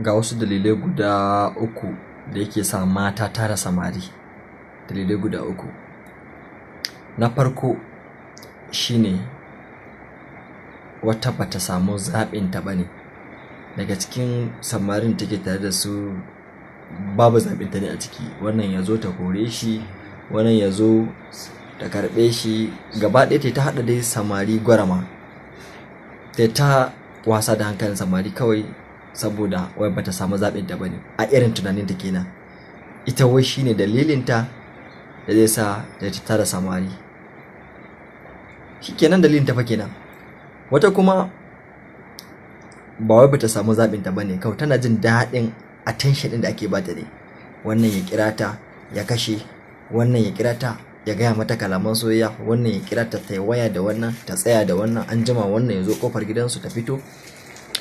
Ga wasu dalilai guda uku da yake sa mata tara samari. Dalilai guda uku. Na farko shine wata bata samu zaɓinta ba ne. Daga cikin samarin da take tare da su, babu zaɓinta ne a ciki. Wannan ya zo ta kore shi, wannan ya zo ta karɓe shi. Gaba ɗaya ta haɗa dai samari gwarama. Ta wasa da hankalin samari kawai saboda wai bata samu zaɓinta ba ne. A irin tunaninta kenan. Ita wai shine dalilinta da zai sa ta tara samari. Shi kenan, dalilin ta fa kenan. Wata kuma ba wai bata samu zaɓinta ba ne, kawai tana jin daɗin attention ɗin da ake bata ne. Wannan ya kira ta ya kashe, wannan ya kira ta ya gaya mata kalaman soyayya, wannan ya kira ta ta waya da wannan, ta tsaya da wannan, an jima wannan ya zo kofar gidansu ta fito.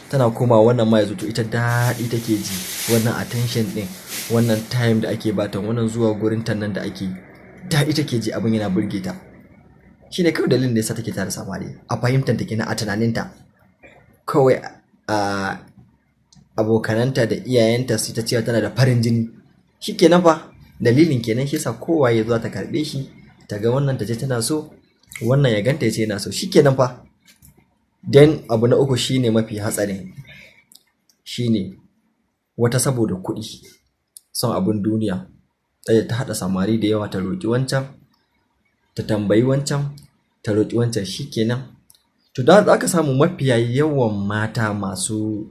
Tana komawa wannan ma ya zo. To, ita daɗi take ji, wannan attention ɗin, wannan time da ake bata, wannan zuwa gurin ta nan da ake, daɗi take ji, abin yana burge ta. Shine kawai dalilin da yasa take tara samari. A fahimtar ta kenan, a tunaninta. Kawai a abokananta da iyayenta su ta cewa tana da farin jini. Shi kenan fa, dalilin kenan. Shi yasa kowa ya zo ta karɓe shi, ta ga wannan ta ce tana so, wannan ya ganta ya ce yana so. Shi kenan fa. Then abu na uku shine mafi hatsarin, shine wata saboda kuɗi, son abin duniya, sai ta haɗa samari da yawa, ta roƙi wancan, ta tambayi wancan, ta roƙi wancan, shi kenan. To, da za ka samu mafiya yawan mata masu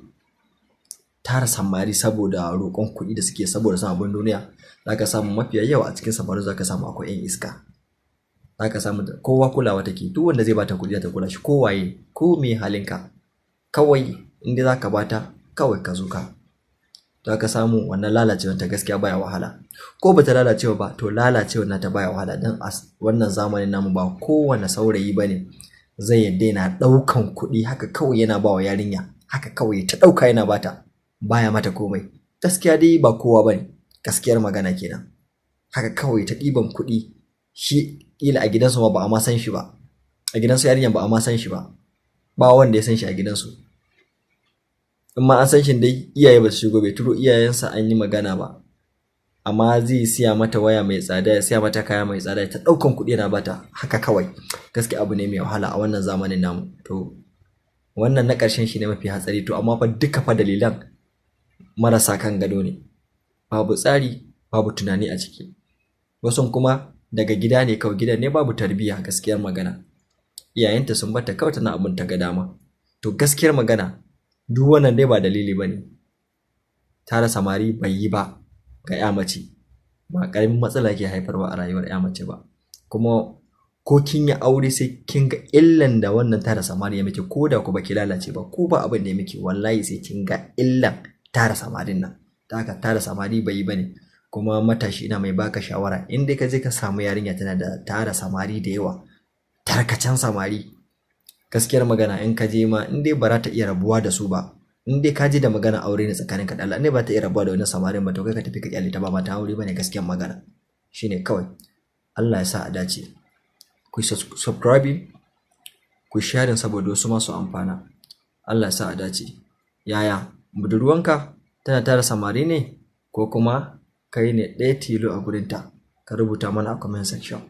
tara samari saboda roƙon kuɗi da suke, saboda son abin duniya, za ka samu mafiya yawa a cikin samarin za ka samu akwai 'yan iska. Za ka samu kowa kulawa take, duk wanda zai bata kuɗi za ta kula shi, ko waye, ko me halinka. Kawai in dai za ka bata, kawai ka zo ka. Za ka samu wannan lalacewar ta gaskiya baya wahala. Ko bata lalacewa ba, to lalacewar nata baya wahala, don a wannan zamanin namu ba kowane saurayi bane zai yadda yana ɗaukan kuɗi haka kawai yana bawa yarinya, haka kawai ta ɗauka yana bata, baya mata komai. Gaskiya dai ba kowa bane, gaskiyar magana kenan. Haka kawai ta ɗiban kuɗi, shi ƙila a gidansu ma ba a ma san shi ba. A gidansu yarinyar ba a ma san shi ba. Ba wanda ya san shi a gidansu. In ma an san shi dai, iyaye ba su shigo, bai turo iyayensa an yi magana ba. Amma zai siya mata waya mai tsada, ya siya mata kaya mai tsada, ta ɗaukan kuɗi yana bata haka kawai. Gaskiya abu ne mai wahala a wannan zamanin namu. To, wannan na ƙarshen shi ne mafi hatsari. To, amma fa duka fa dalilan marasa kan gado ne. Babu tsari, babu tunani a ciki. Wasun kuma daga gida ne kawai, gidan ne babu tarbiyya, gaskiyar magana. Iyayenta sun barta kawai tana abin ta ga dama. To, gaskiyar magana duk wannan dai ba dalili ba ne. Tara samari bai yi ba ga 'ya mace. Ba ƙaramin matsala yake haifarwa a rayuwar 'ya mace ba. Kuma ko kin yi aure, sai kin ga illan da wannan tara samari ya miki, ko da ku baki lalace ba, ko ba abin da ya miki, wallahi sai kin ga illan tara samarin nan. Ta haka tara samari bai yi ba ne. Kuma matashi, ina mai baka shawara, in dai ka je ka samu yarinya tana da tara samari da yawa, tarkacen samari, gaskiyar magana in ka je ma, in dai ba za ta iya rabuwa da su ba, in dai ka je da magana aure ne tsakaninka da Allah, in dai ba ta iya rabuwa da wannan samarin ba, to kai ka tafi ka kyale ta, ba mata aure bane, gaskiyar magana. Shine kawai. Allah ya sa a dace. Ku subscribing, ku sharing saboda wasu masu amfana. Allah ya sa a dace. Yaya budurwanka tana tara samari ne, ko kuma kai ne ɗaya tilo a gurinta? Ka rubuta mana a comment section.